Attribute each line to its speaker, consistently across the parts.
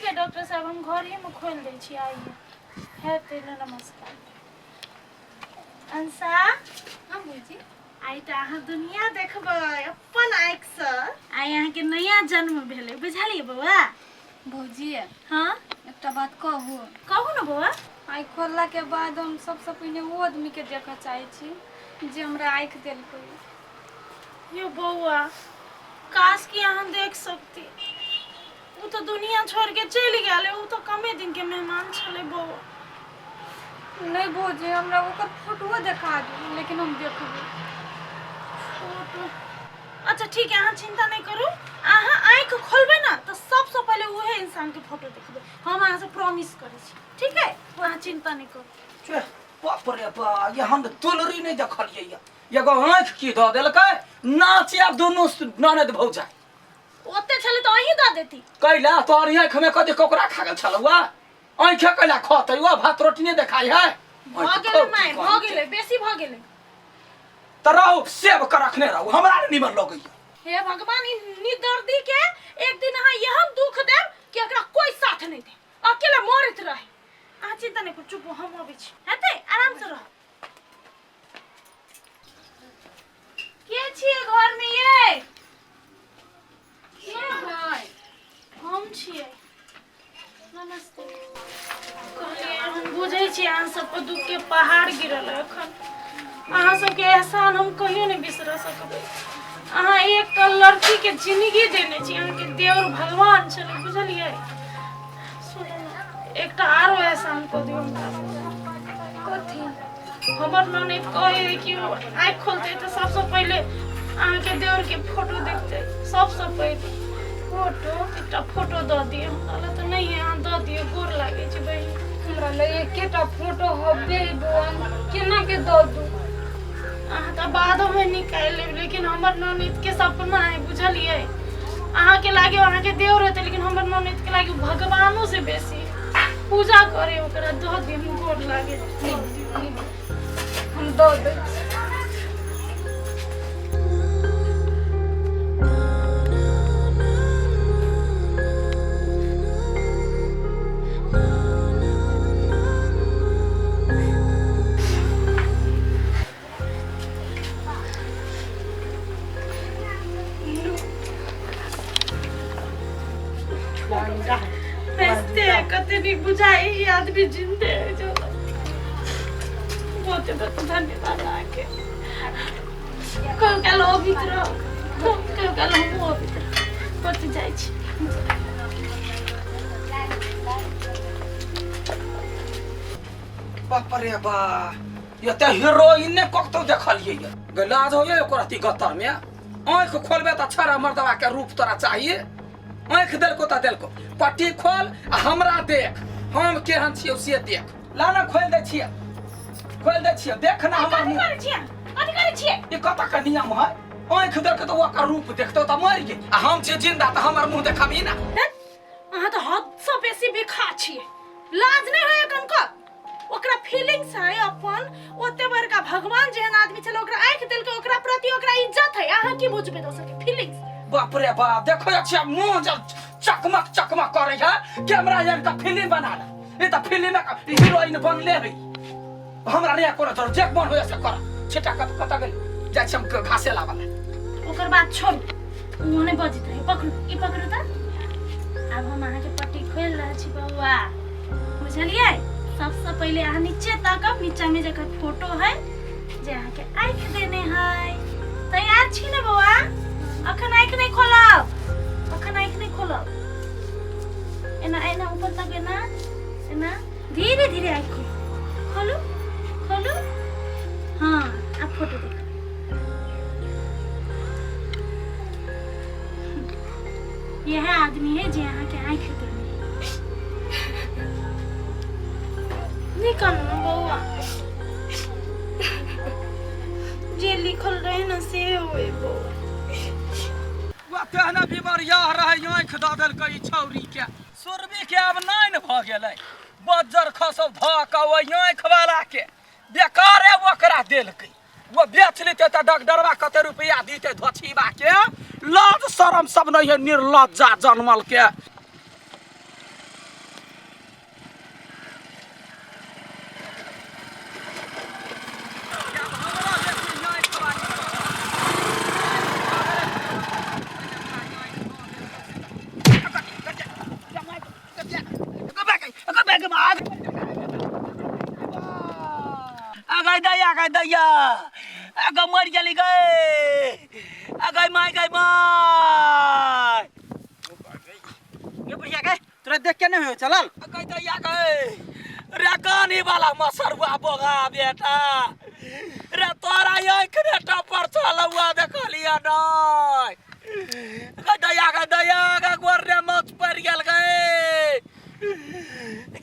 Speaker 1: ठीक है डॉक्टर साहब, हम घर ही में खोल दै छी, आइए। हेतै ने। नमस्कार अंशा।
Speaker 2: हाँ भौजी।
Speaker 1: आइ तऽ अहाँ दुनिया देखबै अपन आँखिसँ। आइ अहाँके नया जन्म भेलै, बुझलियै बौआ?
Speaker 2: भौजी।
Speaker 1: हाँ।
Speaker 2: एकटा बात कहू?
Speaker 1: कहू ने बौआ।
Speaker 2: आँखि खोललाके बाद हम सबसँ पहिने ओ आदमीके देखऽ चाहै छी जे हमरा आँखि देलकै।
Speaker 1: यो बौआ, काश कि अहाँ देख सकती। ओ तऽ दुनिया छोड़ के चलि गेल, ओ तऽ कमे दिन के मेहमान छलै बौआ।
Speaker 2: नहि भौजी, हमरा ओकर फोटोओ देखा दू, लेकिन हम देखबै।
Speaker 1: फोटो? अच्छा ठीक है, अहाँ चिंता नहीं करू। अहाँ आँखि खोलबै ने तऽ सबसँ पहिले उहे इंसान के फोटो देखबै, हम अहाँ से प्रॉमिस करै छी। ठीक है, अहाँ चिंता नहीं करू।
Speaker 3: छे, बाप रे बा, ये हम तुलरी नहीं देखलियै ये। एगो आँखि की दऽ देलकै, नाच आब दुनू ननद भौजाइ।
Speaker 1: ओते छलै तऽ अहीं दऽ देती।
Speaker 3: कैला तोहर आँखि में कथी ककरा खा गेल छलौ? आँखि कैला खतै? ओ भात रोटी नहीं देखाई है?
Speaker 1: भऽ गेलै माय, भऽ गेलै, बेसी भऽ गेलै।
Speaker 3: तऽ रहू सेब के रखने रहू, हमरा नहि निमन लगैया।
Speaker 1: हे भगवान, ई निदर्दी के एक दिन अहाँ एहन दुख देब कि एकरा कोई साथ नहीं दे, अकेले मरैत रहे। अहाँ चिंता नहीं करू, चुप, हम अबै छी। हेतै, आराम से रह। के छियै घर में ये? के है? हम छियै। नमस्ते। कहलियै, हम बुझै छी अहाँ सबके दुख के पहाड़ गिरल है एखन। अहाँ सबके एहसान हम कहियो नहि बिसरा सकबै। अहाँ एकटा लड़की के जिंदगी देने छी। अहाँके देवर भगवान छलै, बुझलियै? सुनू ने, एकटा आरो एहसान कऽ दियौ हमरा।
Speaker 2: कथी?
Speaker 1: हमर ननैद कहै है कि ओ आँखि खोलतै तऽ सबसँ पहिले अहाँके देवरके फोटो देखतै सबसँ पहिले।
Speaker 2: फोटो?
Speaker 1: एकटा फोटो दऽ दिअ। हमरा लग तऽ नहि है, अहाँ दऽ दिअ, गोर लागै छै बहिन।
Speaker 2: हमरा लग एकेटा फोटो हबे है बौआ, केना के दऽ दू?
Speaker 1: अहाँ तऽ बादोमे निकालि लेब, लेकिन हमर ननैदके सपना है, बुझलियै? अहाँके लागे अहाँके देवर हेतै, लेकिन हमर ननैदके लागे भगवानो से बेसी पूजा करे। ओकरा दऽ दिअ, हम गोर लागे, दऽ दिअ।
Speaker 2: हम दऽ दै छी।
Speaker 1: हँसते कते नीक बुझाइ, ई आदमी जिंदे है जो। बहुत बहुत धन्यवाद अहाँके। कहियो काल अबैत रह, कहियो काल हमहूँ अबैत रह। कतऽ जाइ छी?
Speaker 3: बाप रे बा, ये तऽ हीरोइन ने कतौ देखलियै ये। गे लाज होइए ओकर अथी गत्तर में? आँखि खोलबे तऽ छड़ा मर्दवा के रूप तोरा चाहिए? आँखि देलको तऽ देलको, पट्टी खोल आ हमरा देख, हम केहन छियौ से देख। ला ना, खोलि दै छियै, खोलि दै छियै, देख ना हमर
Speaker 1: कथी
Speaker 3: मुँह।
Speaker 1: करै छियै? कथी करै छियै?
Speaker 3: ई कतऽ के नियम है? आँखि देख तऽ ओकर रूप देखतौ तऽ मरि गेल, आ हम छियै जिंदा तऽ हमर मुँह देखबही ना।
Speaker 1: हैं? अहाँ तऽ हदसँ बेसी बिखा छियै। लाज नहि होइए कनको? ओकरा फीलिंग्स है अपन। ओते बड़का भगवान जेहन आदमी छलै, ओकरा आँखि देलकै, ओकरा प्रति ओकरा इज्जत है। अहाँ की बुझबै दोसर के फीलिंग्स?
Speaker 3: बाप रे बाप, देखो अच्छा मुंह जब चकमक चकमक करे है, कैमरा यार का फिल्म बना ले। ई त फिल्म का हीरोइन बनले है। हमरा नहीं कोनो जरूरत, जे मन होय से कर। छिटा कत कत गेल जाइ छी हम घासे लाबल।
Speaker 1: ओकर बात छोड़, ओ नहि बजैत रहे। पकड़ू ई, पकड़ू। तऽ आब हम अहाँके पट्टी खोलि रहल छी बौआ, बुझलियै? सबसँ पहिले अहाँ नीचे ताकब, नीचामे जकर फोटो है, जे अहाँके आँखि देने है। तैयार छी ने बौआ? अखन आँखि नहि खोलब, अखन आँखि नहि खोलब। एना एना ऊपर तक, एना एना धीरे धीरे आँखि खोलू, खोलू, खोलू। हाँ, आब फोटो देखू। यह आदमी है जे अहाँके आँखि देने। नहि कानू ने बौआ, जे लिखल रहे ने से होय बौआ।
Speaker 3: वा तेहने बीमारिया रहे, आँखि दऽ देलकै ई छौरी के। सुरभि के आब नाइन भऽ गेलै। बज्जर खसौ धऽ कऽ ओहि आँखि वाला के, बेकारे ओकरा देलकै। वो बेच लेते तऽ डॉक्टरवा कते रुपया दीते धोछीबा के। लाज शरम सब नहीं है निर्लज्जा जनमल के। गई दैया गई दैया अगै मर गेली गई अगै my गई my
Speaker 4: ये बुढ़िया गए तोरा देख के नहीं हो चलल
Speaker 3: अगै दैया गई रे कानी वाला मसरुआ बोगा बेटा रे तोरा आँखि रे टपर चलौआ देखलिया नहीं गई दैया गई दैया गई गोर रे मौत पड़ि गेल गई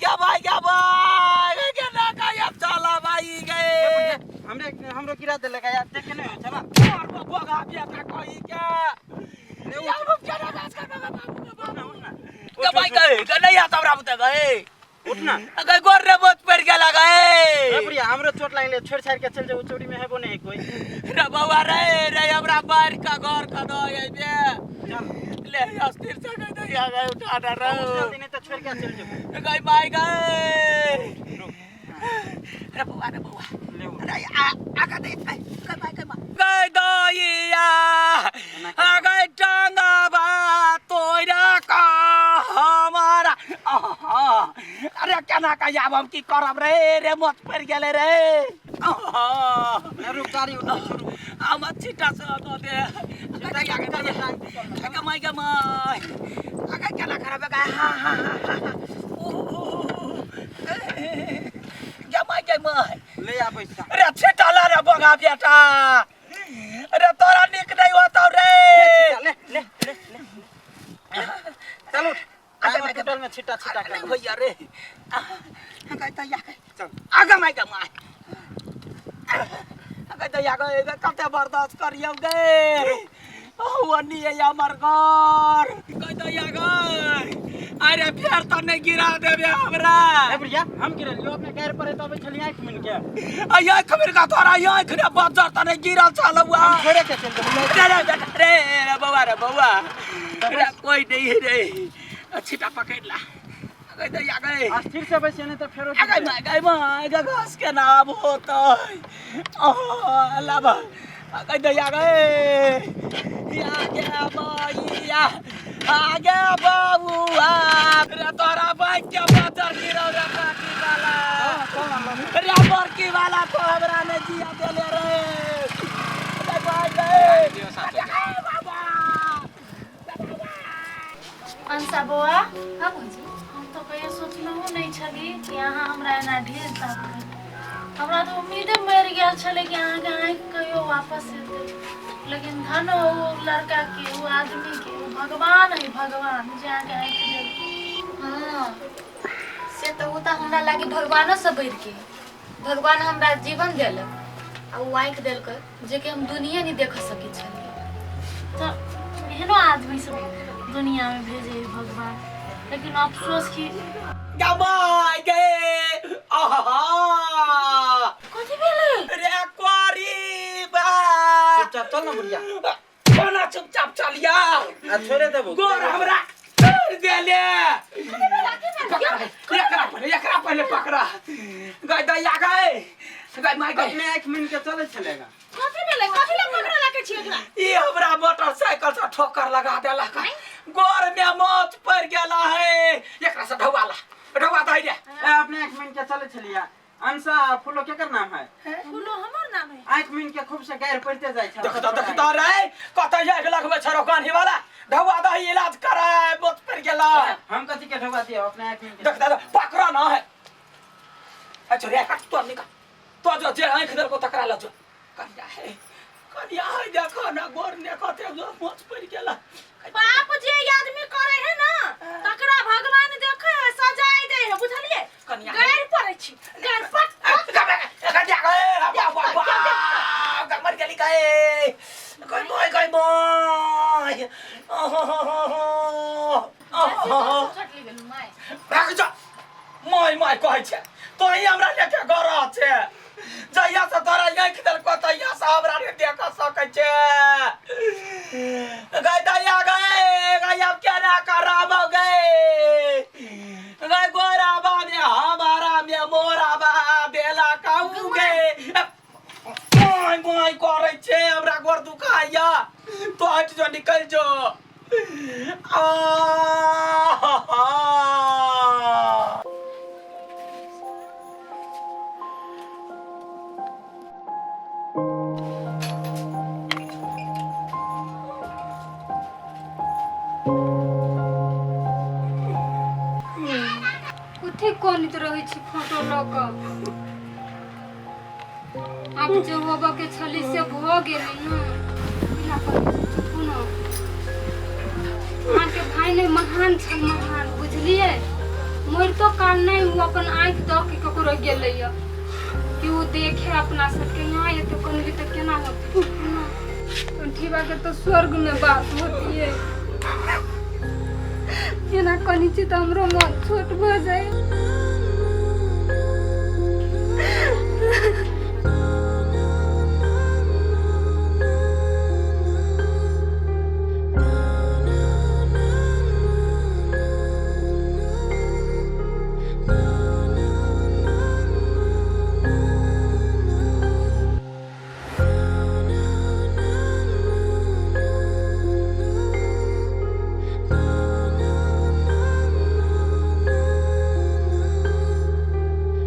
Speaker 3: गे भाई गे भाई गे गे ना गई अब चला भाई गए
Speaker 4: हमरे हमरो गिरा देलक यार देख के नहीं हो चलल
Speaker 3: और बोगा बेटा कही के
Speaker 4: ले
Speaker 3: या
Speaker 4: उठ
Speaker 3: रुक जा ना गाछ कर बाबा बाबू
Speaker 4: ना उठ ना
Speaker 3: गे भाई गए गे नहीं आता हमरा बुते गए
Speaker 4: उठ ना
Speaker 3: गए गोर रे मौत पड़ि गेल
Speaker 4: ए
Speaker 3: गए
Speaker 4: बुढ़िया हमरो चोट लागले छोड़ छाड़ के चल जाओ चोरी में हेबो नहीं कोई
Speaker 3: रे बौआ रे रे हमरा मार का घर का दो ये
Speaker 4: चल
Speaker 3: ले अस्थिर से गई तो या गए उठा डर
Speaker 4: उठ जल्दी नहीं तो छोड़ के चल जाओ
Speaker 3: गई माई गए
Speaker 4: रुक
Speaker 3: रे बौआ रे बौआ
Speaker 4: ले उठ
Speaker 3: अरे आ आ का दे गई माई गई माई गई दइया आ गई टांगा बा तोरा का हमारा आहा, अरे केना का आब हम की करब रे रे मत पड़ गेले रे आहा।
Speaker 4: ना रुक गाड़ी उठ छोड़
Speaker 3: हम छिटा से दो दे गई गई माई गई माई अगर केना खराब है हा हा हा हा गे माई गे माई
Speaker 4: ले आ पैसा
Speaker 3: रे छिटा ला रे बगा बेटा रे तोरा निक नहीं होता रे
Speaker 4: ले ले ले ले चल उठ
Speaker 3: आगे,
Speaker 4: आगे
Speaker 3: आगे।
Speaker 4: टोटल में छिटा छिटा
Speaker 3: नहीं
Speaker 4: कर
Speaker 3: भैया रे गई तो या
Speaker 4: चल
Speaker 3: आगे माई गे माई गई तो या गई कते बर्दाश्त करियौ गे ओ नहीं है हमर घर गई तो या गई अरे फेर तो नहीं गिरा देबे हमरा
Speaker 4: ए बुढ़िया हम गिरलियो अपने गाड़ी पर तो अबै छलियै आँखि मुनि के
Speaker 3: अय खबर का तोरा आँख रे बज्जर त नहीं गिरल छलौआ
Speaker 4: हम छोड़े के चल जेबै
Speaker 3: रे रे बेटा रे रे बौआ रे बौआ रे कोई नहीं है रे छिटा पकड़ ला गई दैया गई
Speaker 4: अस्थिर से बैसे नहीं तो फेरो
Speaker 3: गई माँ गई माँ गई घास के नाम होता ओह लाबा गई दैया गई या गे मैया आगे बबुआ रे तोरा बाइक के बजर गिरौ रे बाकी वाला रे बड़की वाला तो हमरा ने जिया देले रे गई माँ गई बाबा
Speaker 1: अंशा बौआ
Speaker 2: हाँ भौजी
Speaker 1: हम तऽ कहियो सोचलहुँ नहि छली कि अहाँ हमरा एना ढेर ताकबै। हमरा तऽ उम्मीदे मरि गेल छलै कि अहाँके आँखि कहियो वापस एतै, लेकिन धन हो ओ लड़का के, ओ आदमी के, ओ भगवान है भगवान जे अहाँके आँखि देलकै।
Speaker 2: हाँ से तऽ ओ तऽ हमरा लागी भगवानो से बढ़ि के भगवान हमरा जीवन देलक आ ओ आँखि देलकै जेकि हम दुनिया नहीं देख सकै छलियै।
Speaker 1: तऽ एहनो आदमी सब दुनिया में भेजे है भगवान, लेकिन अफसोस कि
Speaker 3: गमाय गे आहा
Speaker 1: कथी भेलै?
Speaker 3: रे कोरी बा
Speaker 4: चुपचाप चल ना बुढ़िया
Speaker 3: कोना चुपचाप चलिया
Speaker 4: आ छोड़े देबो
Speaker 3: गोर हमरा छोड़ देले। एकरा पहिले एकरा पहिले पकड़ा गई दैया गई गई माय गई
Speaker 4: अपने आँखि मुनि के चलै छलेगा।
Speaker 1: कथी भेलै? कथी लए पकड़ा लागे छी एकरा?
Speaker 3: ई हमरा मोटरसाइकिल से ठोकर लगा देलक, गोर में मोच पड़ गेला है। एकरा से ढौआ ला ढौआ दही रे।
Speaker 4: ए अपने आँखि मुनि के चलै छलिया। अंशा फूलो केकर नाम है?
Speaker 1: फूलो हमर नाम है।
Speaker 4: आँखि मुनि के खूब से गारि पड़ते जाइ छै।
Speaker 3: देखता देखता रे कतऽ जाय के लगबै छरो कान्ही वाला ढौआ दही इलाज कराय मोच पड़ गेला।
Speaker 4: हम कथी के ढौआ दियो अपने आँखि मुनि के?
Speaker 3: देखता पकड़ा ना है। अच्छा रे कट तो निकाल तो जो जे आँखि देलको तकरा ल जो। कनिया है कनिया है देखो ना गोर ने कते जो मोच पड़ गेला।
Speaker 1: पाप जे आदमी करे है ना तकरा भगवान देखे है सजाय दे है, बुझलिए?
Speaker 3: कनिया
Speaker 1: गारि पड़ै छी गारि पट
Speaker 3: मर गेली गए गई मोय गई मोय
Speaker 2: चटली गेलू माय
Speaker 3: भाग जा my my कहै छै तोही हमरा लेके घर छै। जहिया से तोरा आँखि देलको तहिया से हमरा नहि देख सकै छै। गई दैया गई गई अब केना करब गई गई गोराबा में हमारा में मोराबा देला कहू गे my my करै छै हमरा गोर दुखाइया तो हट जो निकल जो। आ
Speaker 5: कनैत रहै छी फोटो लऽ कऽ? आब जे होबऽ के छलै से भऽ गेलै ने। एना करै छी, चुपू ने। अहाँके भाय ने महान छल, महान, बुझलियै? मरितो काल नहि ओ अपन आँखि दऽ के ककरो गेलैया कि ओ देखे अपना सबके। यहाँ एते कनबी तऽ केना होतै? चुपू ने। कंठीबा के तऽ स्वर्ग में बात होतियै। एना कनी छी तऽ हमरो मन छोट भऽ जाय।